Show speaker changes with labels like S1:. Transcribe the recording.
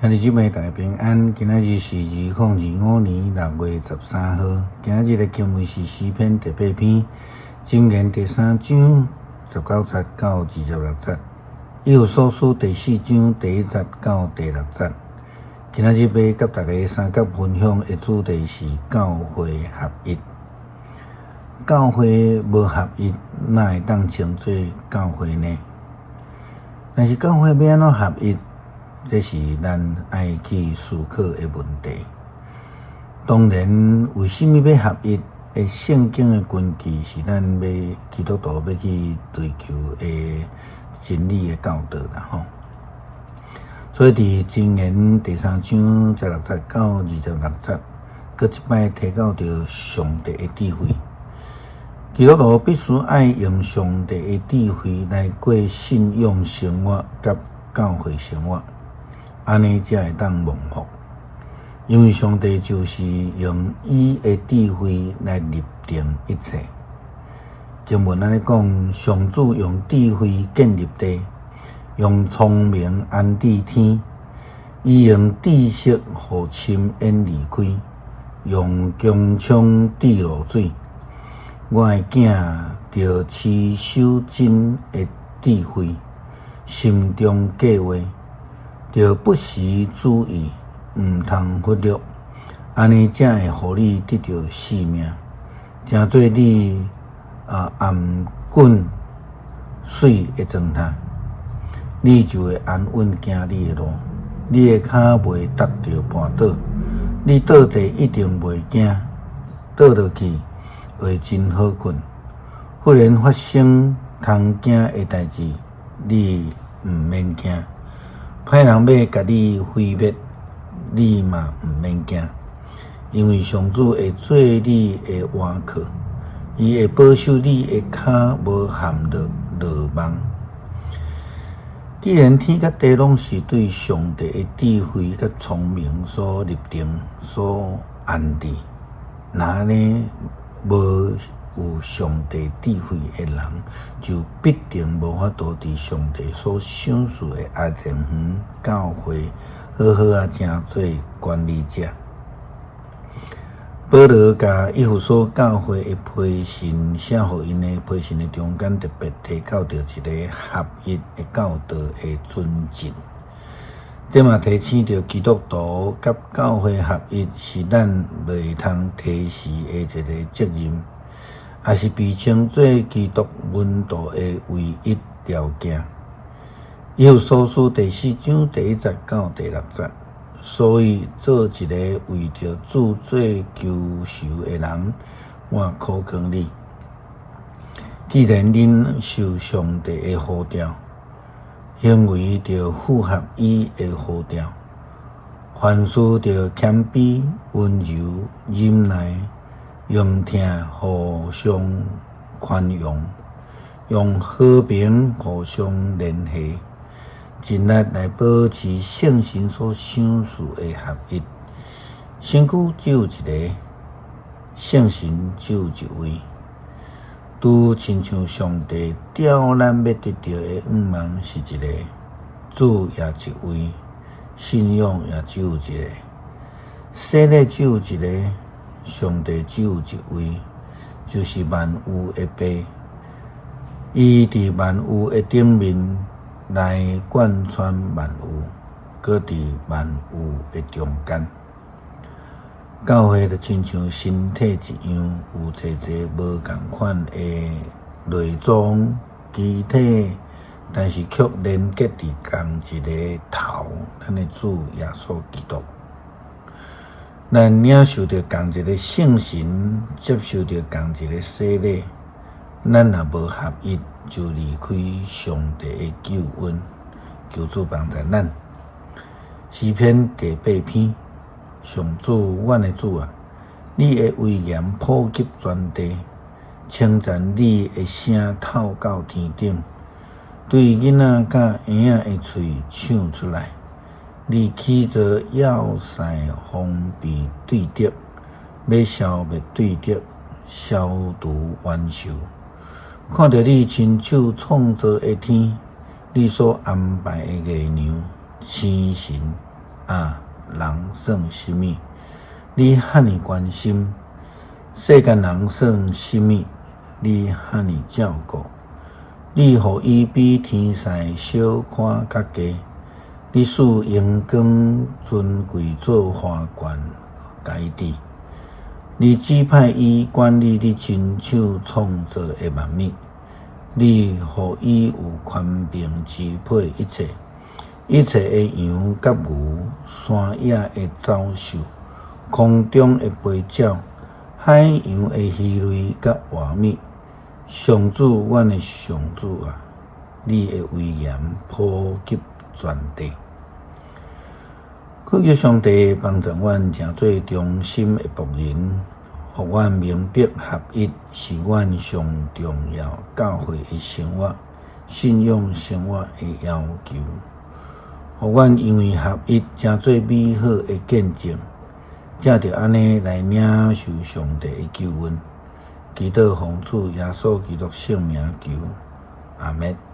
S1: 兄弟姊妹大家平安，今仔日是2025年6月13號。今仔日的經文是詩篇第八篇，箴言第三章19節到26節，以弗所書第四章第一節到第六節。今仔日欲佮大家相佮分享的主題是教會合一。教會無合一，哪會當稱做教會呢？但是教會欲按怎合一？這是咱愛去思考的問題。當然，為啥物欲合一？的聖經的根據是咱欲基督徒欲去追求的真理的教導啦吼。所以佇箴言第三章十六節到26節，閣一擺提到著上帝的智慧。基督徒必須愛用上帝的智慧來過信仰生活佮教會生活。按呢才會當蒙福，因為上帝就是用伊的智慧來立定一切。經文按呢講，上主用智慧建立地，用聰明安置天，伊用知識予深淵離開，用強槍治落水。我的囝著持守真的智慧，心中計劃。著不時注意，毋通忽略，按呢才會予你得著性命，成做你頷頸媠的狀態，你就會安穩行你的路，你的跤袂踏著絆倒，你倒地一定袂驚，倒落去會真好睏。忽然發生通驚的代誌，你毋免驚。歹人欲共你毀滅，你嘛毋免驚，因為上主會做你的倚靠，伊會保守你的跤無陷落羅網。既然天佮地攏是對上帝的智慧佮聰明所立定、所安置，若按呢無有上帝智慧的人，就必定無法度佇上帝所賞賜的伊甸園教會好好仔成做管理者。保羅共以弗所教會的批信寫予𪜶的批信的中間，特別提到著一个合一的教導的準則。這嘛提醒著基督徒佮教會合一是咱袂通推辭的一个責任，也是被稱做基督門徒的唯一條件。以弗所書第四章第一節到第六節，所以做一个為著主做囚囚的人，我苦勸你，既然恁受上帝的呼召，行為著符合伊的呼召，凡事著謙卑、溫柔、忍耐，用疼互相寬容，用和平互相聯繫，盡力來保持聖神所賞賜的合一。身軀只有一个，聖神只有一位。拄親像上帝召咱欲得著的向望是一个，主也一位，信仰也只有一个，洗禮只有一个。上帝只有一位，就是萬有的父。伊佇萬有的頂面來貫穿萬有，閣佇萬有的中間。教會就親像身體一樣，有濟濟無仝款的內臟、肢體，但是卻連結佇仝一个頭，咱的主耶穌基督。咱領受著仝一个聖神，接受著仝一个洗禮，咱若無合一，就離開上帝的救恩。求主幫助咱。詩篇第八篇，上主，阮的主啊，你的威嚴普及全地，稱讚你的聲透到天頂，對囡仔佮嬰仔的喙唱出來。你起造要塞防備對敵，欲消滅對敵，消除冤仇。看著你親手創造的天，你所安排的月娘、星辰。啊，人算啥物？你遐爾關心；世間人算啥物？你遐爾照顧。你予伊比天使小可較低，你賜榮光尊貴做花冠，共伊戴。你指派伊管理你親手創造的萬物，你予伊有權柄支配一切，一切的羊佮牛，山野的走獸，空中的飛鳥，海洋的魚類佮活物。上主，阮的上主啊，你的威嚴普及全地。懇求上帝幫助阮成做忠心的僕人，予阮明白合一是阮上重要教會的生活、信仰生活的要求。予阮因為合一成做美好的見證，藉著按呢來領受上帝的救恩。祈禱奉主耶穌基督聖名求，阿們。